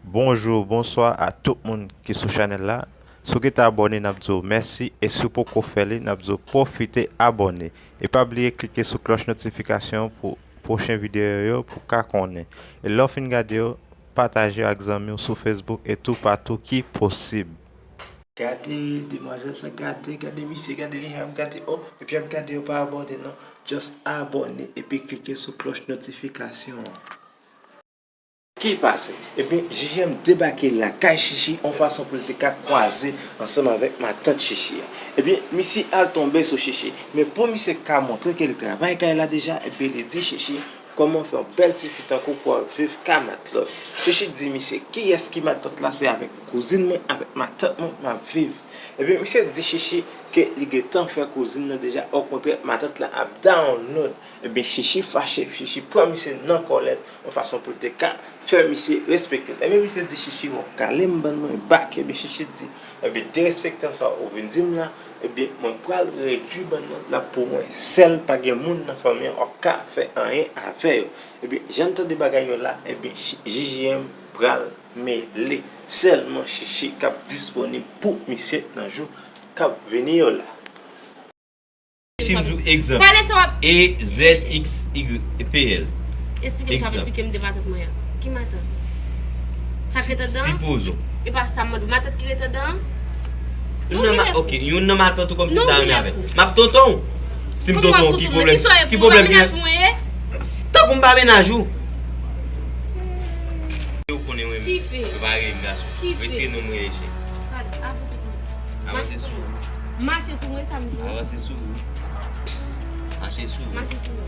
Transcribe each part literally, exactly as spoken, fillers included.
Bonjou, bonswa a tout moun ki sou chanèl la. Si w gentan abòne, n ap di w mèsi, e si w poko fè li, n ap di w pwofite abòne. E pa bliye klike sou klòch notifikasyon pou pwochen videyo yo pou w ka konnen. E lè w fin gade yo, pataje yo ak zanmi w sou Facebook e toupatou ki posib. Gade demwazèl sa, gade, gade misye, gade li jan ap gade, oh, epi ap gade yo pa abòne non. Just abòne epi klike sou klòch notifikasyon an. Ki pase? Ebyen, J J M debake lakay Chichi yon fason pou l te ka kwaze ansanm avèk matant Chichi a. Ebyen, misye al tonbe sou Chichi. Men pou misye ka montre ke l travay kay la deja, ebyen, li di Chichi, kòman w fè yon bèl tifi tankou w pou w ap viv ka matlòt? Chichi di misye, kiyès ki matant la? Se avèk kouzin mwen, avèk matant mwen, m ap viv. Ebyen, misye di Chichi ke li gentan fè kouzin nan deja, okontrè, matant la ap download. Ebyen, Chichi fache, Chichi pran misye nan kòlèt, yon fason pou l te ka fè misye respekte l. Ebyen, misye di Chichi, w ap kale m bann mwen bak. Ebyen, Chichi di, ebyen, derespektan sa ou vin di m la, ebyen, mwen pral redui bann mwen la pou mwen sèl, pa gen moun nan fanmi an w ap ka fè anyen avè yo. Ebyen, jan n tande bagay yo la, ebyen, J J M pral mele. Sèlman Chichi k ap disponib pou misye nan jou k ap vini yo la. Si m di w egzanp, pale sa w ap E Z X Y P L. Eksplike m sa w ap eksplike m de matant mwen an. Ki matant? Sa k ret anndan an? Sipozon. E pa sa m mande w, matant ki ret anndan an? Non, non, ma, ok, youn nan matant ou kòmsi m ta renmen avè l. M ap tonton w. Si m tonton w, ki pwoblèm? Ki pwoblèm gen? Tankou m pa mennaj ou. Yo konnen mwen menm. Yo pa rele m gason. Retire non m rele J. Avanse sou ou. Mache sou mwen, sa m di. Avanse sou ou. Mache sou ou. Mache sou mwen.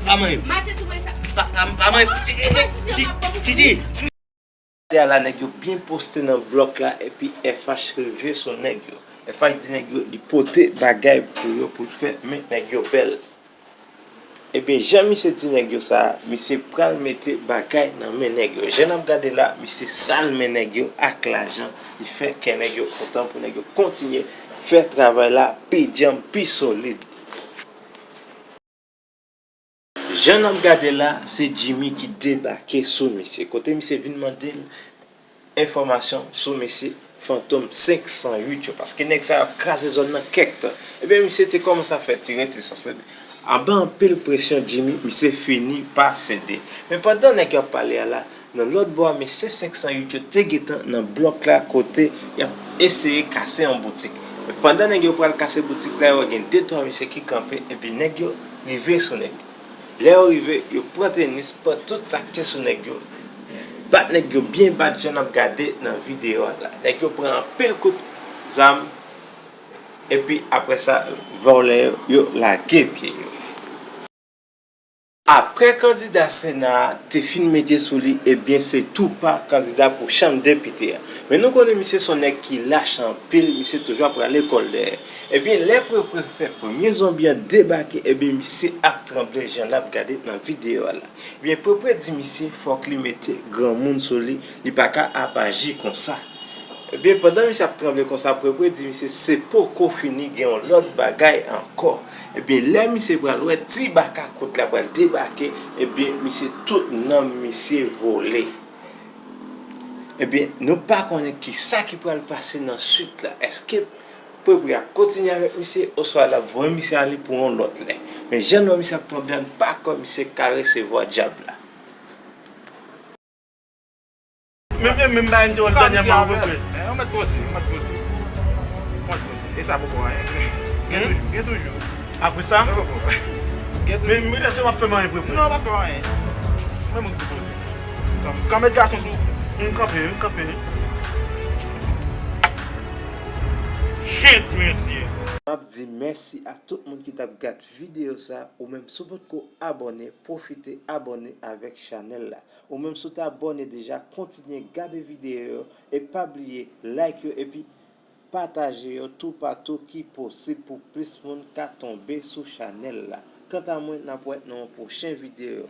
Pa manyen. Mache sou mwen, sa. Pa, pa, pa manyen. Titi, Titi. Kote a la, nèg yo byen poste nan blòk la, epi F H rive sou nèg yo. F H di nèg yo li pote bagay pou yo, pou l fè men nèg yo bèl. Ebyen, jan misye di nèg yo sa, misye pral mete bagay nan men nèg yo. Jan n ap gade la, misye sal men nèg yo ak lajan. Li fè kè nèg yo kontan pou nèg yo kontinye fè travay la pi djanm, pi solid. Jan n ap gade la, se Jimmy ki debake sou misye. Kote misye vin mande l enfòmasyon sou mesye Fantom senk san uit yo, paske nèg sa yo ap kraze zòn nan kèk tan. Ebyen, misye te kòmanse ap fè ti rete sanse. Anba anpil presyon Jimmy, misye fini pa sede. Men pandan nèg yo ap pale a la, nan lòt bò a, mesye senk san uit yo te gentan nan blòk la kote y ap eseye kase yon boutik. Men pandan nèg yo pral kase boutik la, yo wè gen de twa mesye ki kanpe, epi nèg yo rive sou nèg yo. Lè yo rive, yo pran tenis, pran tout sa k te sou nèg yo, bat nèg yo byen bat jan n ap gade nan videyo a la. Nèg yo pran anpil kout zam, epi apre sa, vòlè yo, yo lage pye yo. Apre kandida Sena a te fin mete sou li, ebyen se tou pa kandida pou chanm depite a. Men nou konnen misye se yon nèg ki lach anpil, misye toujou ap rale kòl dèyè. Ebyen, lè Prepre fè premye zonbi an debake, ebyen, misye ap tranble jan n ap gade nan videyo a la. Ebyen, Prepre di misye fòk li mete granmoun sou li, li pa ka ap aji konsa. Ebyen, pandan misye ap tranble konsa, Prepre di misye se poko fini, gen yon lòt bagay ankò. Ebyen, lè misye pral wè, ti baka kout la pral debake, ebyen, misye tout nanm misye vole. Ebyen, nou pa konnen kisa ki pral pase nan swit la. Èske Prepre ap kontinye avèk misye, oswa l ap voye misye ale pou yon lòt lè? Men jan nou wè misye ap tranble a, n pa kwè misye ka resevwa dyab la. Men, men, men, m pa enjoy l dènyèman, Prepre. Ou mèt poze, ou mèt poze. Ou mèt poze. E sa poko anyen. Gen toujou, gen toujou. Apre sa? Gen poko. Gen toujou. Men, men, èske w ap fè m anyen, Prepre? Non, w p ap fè m anyen. Mwen, mwen ki poze. Kanpe, kanpe gason sou. M kanpe, m kanpe. Shit, mesye. M ap di mèsi a tout moun ki t ap gad videyo sa. Ou menm, si w potko abòne, pwofite abòne avèk chanèl la. Ou menm, si w te abòne deja, kontinye gade videyo yo e pa bliye like yo epi pataje yo toupatou ki posib pou plis moun ka tonbe sou chanèl la. Kanta mwen, n ap wè nan yon pwochen videyo.